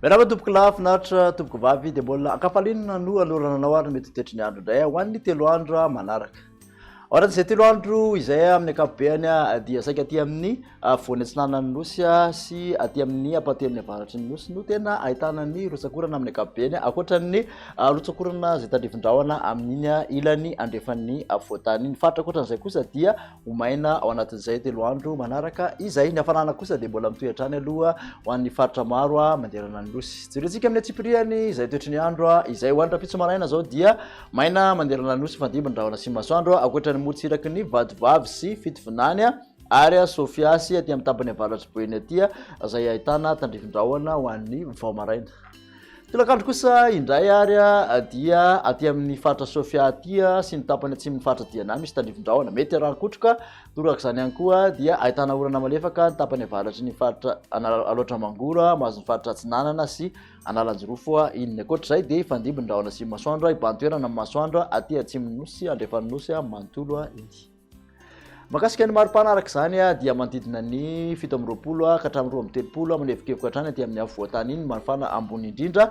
Miarahaba tompokolahy, finaritra tompokovavy, dia mbola ankafalinana no anolorana anao ary ny mety ho toetry ny andro indray ho an'ny telo andro manaraka. Ao anatin'izay telo andro izay amin'ny ankapobeany dia saika aty amin'ny afovoany atsinanan'ny nosy sy aty amin'ny ampahatelony avaratry ny nosy no tena ahitana ny rotsakorana amin'ny ankapobeny ankoatra ny rotsakorana izay tandrifin-drahona amin'iny ilany andrefan'ny afovoantany iny. Faritra ankoatran'izay kosa dia ho maina ao anatin'izay telo andro manaraka izay. Ny hafanana kosa dia mbola mitohy hatrany aloha ho an'ny faritra maro manerana ny nosy. Jerentsika amin'ny antsipiriany izay toetry ny andro izay. Ho an'ny rahampitso maraina izao dia maina manerana ny nosy mifandimby ny rahona sy ny masoandro ankoatra ny morontsiraky ny Vatovavy sy Fitovinany ary Sofia sy aty amin'ny tapany avaratr'i Boeny aty izay ahitana tandrifin-drahona ho an'ny vao maraina. Tolakandro kosa indray ary dia aty amin'ny faritra Sofia aty sy ny tapany atsimon'ny faritra Diana misy tandrifin-drahona. Mety arahin-kotroka, torak'izany ihany koa dia ahitana orana malefaka ny tapany avaratry ny faritra Alaotra Mangoro, mahazo ny faritra Atsinanana sy Analanjirofo iny. Ankoatra izay dia hifandimby ny rahona sy ny masoandro, hibahan-toerana ny masoandro aty atsimon'ny Nosy, andrefan'ny Nosy manontolo iny. Mahakasika ny maripana araka izany dia manodidina ny 27 ka hatramin'ny 32 manevokevoka hatrany aty amin'ny afovoan-tany iny ny maripana ambony indrindra.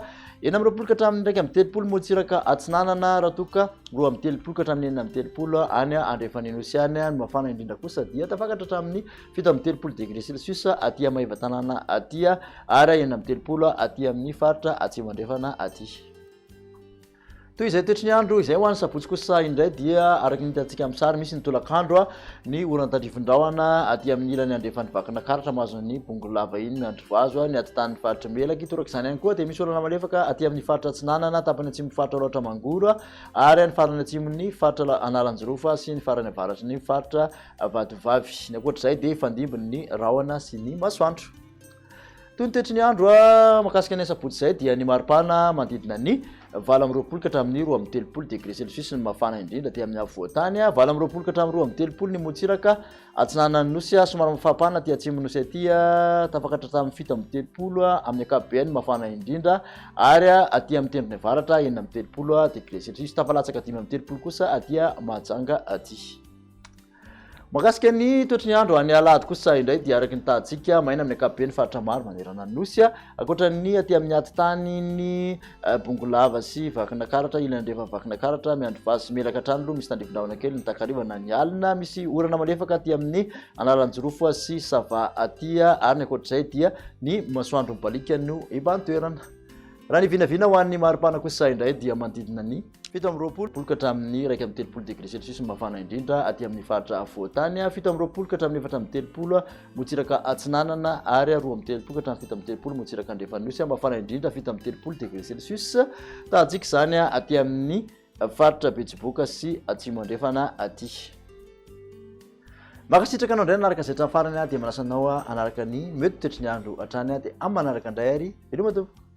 26 ka hatramin'ny 31 morontsiraka atsinanana raha toa ka 32 ka hatramin'ny 36 any andrefan'ny Nosy any ny mafana indrindra kosa dia tafakatra hatramin'ny 37 degré celsius aty Maevatanàna aty ary 36 aty amin'ny faritra atsimo andrefana aty. Toy izay toetry ny andro izay ho an'ny sabotsy kosa indray dia araka ny hitantsika amin'ny sary misy ny tolakandro ny orana tandrifin-drahona aty amin'ny ilany andrefan'ny Vakinakaratra mahazo ny Bongolava iny Miandrivazo ny atitan'ny faritry Melaky. Toraka izany ihany koa dia misy orana malefaka aty amin'ny faritra Atsinanana, tapany atsimon'ny faritra Alaotra Mangoro ary any farany atsimon'ny faritra Analanjirofo sy ny farany avaratry ny faritra Vatovavy. Ny ankoatra izay dia hifandimby ny rahona sy ny masoandro. Toy ny toetry ny andro mahakasika ny asabotsy izay dia ny maripana manodidina ny 28 ka hatramin'ny 32 degré celsius ny mafana indrindra aty amin'ny afovoan-tany, 28 ka hatramin'ny 32 ny morontsiraka atsinanan'ny nosy, somary mafampana aty atsimon'ny nosy aty, tafakatra hatramin'ny 37 amin'ny ankapobeny ny mafana indrindra ary aty amin'ny tendrony avaratra 36 degré celsius, tafalatsaka 35 kosa aty Mahajanga aty. Mahakasika ny toetry ny andro any Alahady kosa indray dia araka ny tahantsika, maina amin'ny ankapobeny faritra maro manerana ny Nosy. Ankoatra ny aty amin'ny atitany ny eh, Bongolava sy Vakinakaratra, ilany andrefan'i Vakinakaratra, Miandrivazo sy Melaka hatrany aloha misy tandrifin-drahona kely ny takariva na ny alina. Misy orana malefaka aty amin'ny Analanjirofo sy Sava aty ary ny ankoatr'izay dia ny masoandro mibaliaka no iban-toerana. Raha ny vinavina ho an'ny maripana kosa indray dia manodidina ny 27 ka hatramin'ny 31 degré celsius ny mafana indrindra aty amin'ny faritra afovoan-tany, 27 ka hatramin'ny 34 motsiraka atsinanana ary 32 ka hatramin'ny 37 motsiraka andrefan'ny nosy, mafana indrindra 37 degré celsius. Tahantsika izany aty amin'ny faritra Betsiboka sy Atsimo Andrefana aty. Mankasitraka anao indray nanaraka izay hatramin'ny farany dia manasa anao hanaraka ny mety toetry ny andro hatrany dia amin'ny manaraka indray ary veloma tompoko.